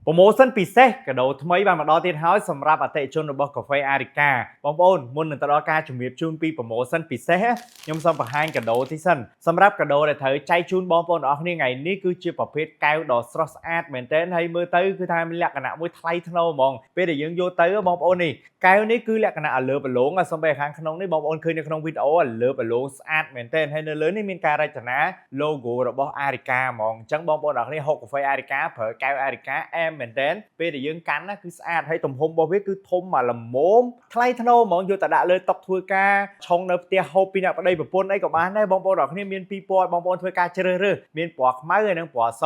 Promotion ពិសេសកាដូថ្មីបានមកដល់ទៀតហើយសម្រាប់អតិថិជនរបស់កាហ្វេអារិកាបងប្អូនមុននឹងទៅដល់ការជំរាបជូនពី promotion ពិសេសខ្ញុំសូមបង្ហាញកាដូទីសិនសម្រាប់កាដូដែលត្រូវចែកជូនបងប្អូនទាំងអស់គ្នាថ្ងៃនេះគឺជាប្រភេទកែវដ៏ស្រស់ស្អាតមែនទែនហើយមើលទៅគឺថាមានលក្ខណៈមួយថ្លៃថ្នូរហ្មងពេលដែលយើងយកទៅបងប្អូននេះកែវនេះគឺលក្ខណៈអលើបលងសំបីខាងក្នុងនេះបងប្អូនឃើញនៅក្នុងវីដេអូអលើបលងស្អាតមែនទែនហើយនៅលើនេះមានការរចនា logo របស់អារិកាហ្មងអញ្ចឹងបងប្អូនទាំងអស់គ្នាហូបកាហ្វេអារិកាប្រើកែវអារិកាអែមមែនទែនពេលដែលយើងកាន់ណាគឺស្អាតហើយទំហំរបស់វាគឺធំមកល្មមថ្លៃថ្នូរហ្មងយកទៅដាក់លើតុធ្វើការឆុងនៅផ្ទះហូបពីអ្នកប្តីប្រពន្ធអីក៏បានដែរបងប្អូនទាំងអស់គ្នាមានពីរពណ៌បងប្អូនធ្វើការជ្រើសរើសមានពណ៌ខ្មៅហើយនិងពណ៌ស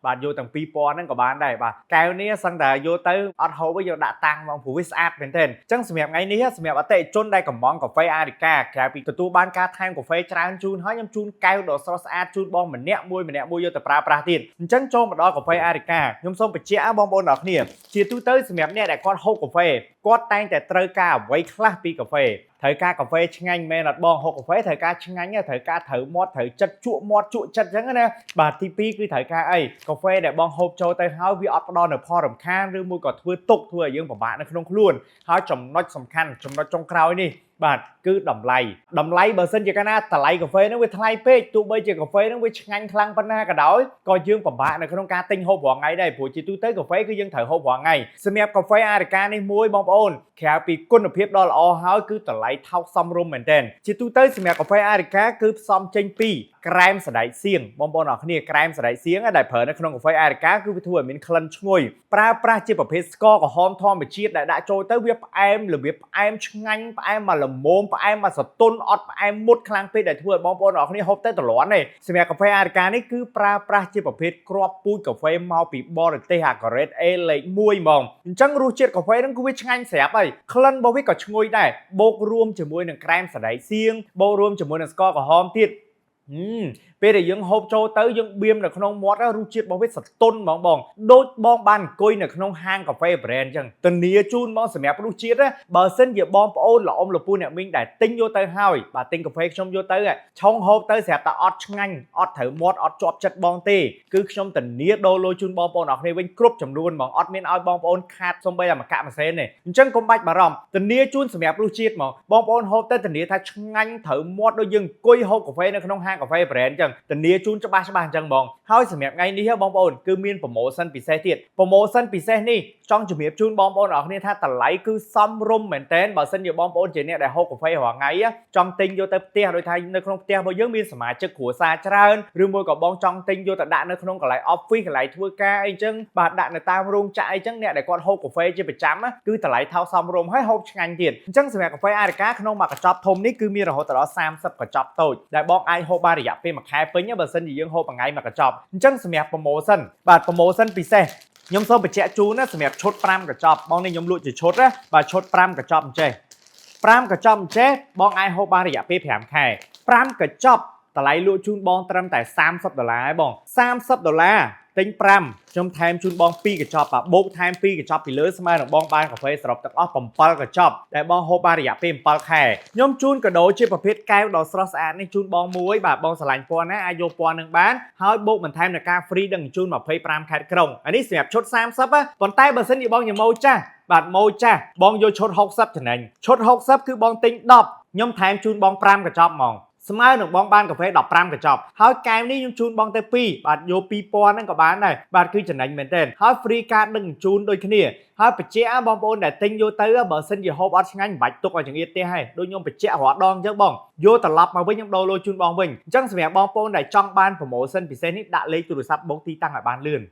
បាទយកទាំងពីរពណ៌ហ្នឹងក៏បានដែរបាទកែវនេះសឹងតែយកទៅអត់ហូបទេយកដាក់តាំងហ្មងព្រោះវាស្អាតមែនទែនអញ្ចឹងសម្រាប់ថ្ងៃនេះសម្រាប់អតិថិជនដែលកម្ម៉ង់កាហ្វេអារិកាក្រៅពីទទួលបានការថែមកាហ្វេច្រើនជូនហើយខ្ញុំជូនកែវដ៏ស្រស់ស្អាតជូនបងម្នាក់មួយម្នាក់មួយយកទៅប្រើប្រាស់ទៀតអញ្ចឹងចូលមកដល់កាហ្វេអារិកាខ្ញុំសូមបញ្ជាក់បងប្អូនទាំងអស់គ្នាជាទូទៅសម្រាប់អ្នកដែលគាត់ហូបកាហ្វេគាត់តែងតែត្រូវការអ្វីខ្លះពីកាហ្វេត្រូវការកាហ្វេឆ្ងាញ់មែនអត់បងហូបកាហ្វេត្រូវការឆ្ងាញ់ត្រូវការត្រូវមាត់ត្រូវចិត្តជក់មាត់ជក់ចិត្តអញ្ចឹងណាបាទទី2គឺត្រូវការអីកាហ្វេដែលបងហូបចូលទៅហើយវាអត់ផ្ដល់នូវផលរំខានឬមួយក៏ធ្វើទុកធ្វើឲ្យយើងពិបាកនៅក្នុងខ្លួនហើយចំណុចសំខាន់ចំណុចចុងក្រោយនេះបាទគឺតម្លៃតម្លៃបើសិនជាកាលណាតម្លៃកាហ្វេហ្នឹងវាថ្លៃពេកទោះបីជាកាហ្វេហ្នឹងវាឆ្ងាញ់ខ្លាំងប៉ុណ្ណាក៏ដោយក៏យើងពិបាកនៅក្នុងការទិញហូបរាល់ថ្ងៃដែរព្រោះជាទូទៅកាហ្វេគឺយើងត្រូវហូបរាល់ថ្ងៃសម្រាប់កាហ្វេអារិកានេះមួយបងប្អូនក្រៅពីគុណភាពដ៏ល្អហើយគឺតម្លៃថោកសមរម្យមែនទែនជាទូទៅសម្រាប់កាហ្វេអារិកាគឺផ្សំចេញពីក្រែមសណ្តែកសៀងបងប្អូនអរគ្នាក្រែមសណ្តែកសៀងដែលប្រើនៅក្នុងកាហ្វេអារិកាគឺវាធ្វើឲ្យមានក្លិនឈ្ងុយប្រើប្រាស់ជាប្រភេទស្ករក្រហមធម្មជាតិដែលដាក់ចូលទៅវាផ្អែមរបៀបផ្អែមឆ្ងាញ់ផ្អែមមកល្មមផ្អែមមកសតុនអត់ផ្អែមមុតខ្លាំងពេកដែលធ្វើឲ្យបងប្អូនអរគ្នាហូបទៅទ្រាំទេសម្រាប់កាហ្វេអារិកានេះគឺប្រើប្រាស់ជាប្រភេទគ្រាប់ពូជកាហ្វេមកពីបរទេសអា grade A លេខ1ហ្មងអញ្ចឹងរសជាតិកាហ្វេហ្នឹងគឺវាឆ្ងាញ់ស្រាប់ហើយក្លិនរបស់វាក៏ឈ្ងុយដែរបូករួមជាមួយនឹងក្រែមសណ្តែកសៀងបូករួមជាមួយនឹងស្ករក្រហមទៀតហឹមពេលដែលយើងហូបចូលទៅយើងបៀមនៅក្នុងមាត់រសជាតិរបស់វាសតុនហ្មងបងដូចបងបានអង្គុយនៅក្នុងហាងកាហ្វេ brand អញ្ចឹងធានាជូនមកសម្រាប់រសជាតិណាបើសិនជាបងប្អូនល្អអ៊ំលពូអ្នកមីងដែលទិញយកទៅហើយបាទទិញកាហ្វេខ្ញុំយកទៅឆុងហូបទៅស្រាប់តែអត់ឆ្ងាញ់អត់ត្រូវមាត់អត់ជាប់ចិត្តបងទេគឺខ្ញុំធានាដូរលុយជូនបងប្អូនអរគ្នាវិញគ្រប់ចំនួនហ្មងអត់មានឲ្យបងប្អូនខាតសំបីតែមួយកាក់មួយសេនទេអញ្ចឹងកុំបាច់បារម្ភធានាជូនសម្រាប់រសជាតិហ្មងបងប្អូនហូបទៅធានាថាឆ្ងាញ់ត្រូវមាត់ដូចយើងអង្គុយហូបកាហ្វេនៅក្នុងហាងកាហ្វេ brand អញ្ចឹងធានាជូនច្បាស់ច្បាស់អញ្ចឹងហ្មងហើយសម្រាប់ថ្ងៃនេះបងប្អូនគឺមាន promotion ពិសេសទៀត promotion ពិសេសនេះចង់ជំរាបជូនបងប្អូនអរគ្នាថាតម្លៃគឺសមរម្យមែនតើបើសិនជាបងប្អូនជាអ្នកដែលហូបកាហ្វេរាល់ថ្ងៃចង់ទិញយកទៅផ្ទះដោយថានៅក្នុងផ្ទះរបស់យើងមានសមាជិកគ្រួសារច្រើនឬមួយក៏បងចង់ទិញយកទៅដាក់នៅក្នុងកន្លែង office កន្លែងធ្វើការអីចឹងបាទដាក់នៅតាមរោងចក្រអីចឹងអ្នកដែលគាត់ហូបកាហ្វេជាប្រចាំគឺតម្លៃថោកសមរម្យហើយហូបឆ្ងាញ់ទៀតអញ្ចឹងសម្រាប់កាហ្វេអារិកាក្នុងមួយកញ្ចប់ធំនេះគឺមានរហូតដល់30កញ្ចប់តូចដែលបងអាចហូបបានរយៈពេល1ខែពេញបើសិនជាយើងហូបមួយថ្ងៃមួយកញ្ចប់អញ្ចឹងសម្រាប់ promotion បាទ promotion ពិសេសខ្ញុំសូមបញ្ជាក់ជូនណាសម្រាប់ឈុត5កញ្ចប់បងនេះខ្ញុំលក់ជាឈុតណាបាទឈុត5កញ្ចប់អញ្ចេះ5កញ្ចប់អញ្ចេះបងអាចហូបបានរយៈពេល5ខែ5កញ្ចប់តម្លៃលក់ជូនបងត្រឹមតែ30ដុល្លារឯងបង30ដុល្លារទិញ5ខ្ញុំថែមជូនបង2កញ្ចប់បាទបូកថែម2កញ្ចប់ពីលើស្មើនឹងបងបានកាហ្វេសរុបទាំងអស់7កញ្ចប់ដែលបងហូបបានរយៈពេល7ខែខ្ញុំជូនកាដូជាប្រភេទកែវដ៏ស្រស់ស្អាតនេះជូនបងមួយបាទបងស្រឡាញ់ពណ៌ណាអាចយកពណ៌នឹងបានហើយបូកបន្ថែមនឹងការ free ដឹកជញ្ជូន25ខេត្តក្រុងអានេះសម្រាប់ឈុត30ណាប៉ុន្តែបើសិនជាបងញម៉ូចាស់បាទម៉ូចាស់បងយកឈុត60ចំណេញឈុត60គឺបងទិញ10ខ្ញុំថែមជូនបង5កញ្ចប់ហ្មងស្មើនឹងបងបានកាហ្វេ15កញ្ចប់ហើយកែវនេះខ្ញុំជូនបងទៅ2បាទយក2000ហ្នឹងក៏បានដែរបាទគឺចំណេញមែនទែនហើយ free ការដឹកជញ្ជូនដូចគ្នាហើយបញ្ជាក់បងប្អូនដែលទិញយកទៅបើសិនជាហូបអត់ឆ្ងាញ់មិនបាច់ទុកឲ្យចង្អៀតផ្ទះហើយដូចខ្ញុំបញ្ជាក់រាល់ដងអញ្ចឹងបងយកត្រឡប់មកវិញខ្ញុំដូរលុយជូនបងវិញអញ្ចឹងសម្រាប់បងប្អូនដែលចង់បាន promotion ពិសេសនេះដាក់លេខទូរស័ព្ទបូកទីតាំងឲ្យបានលឿន។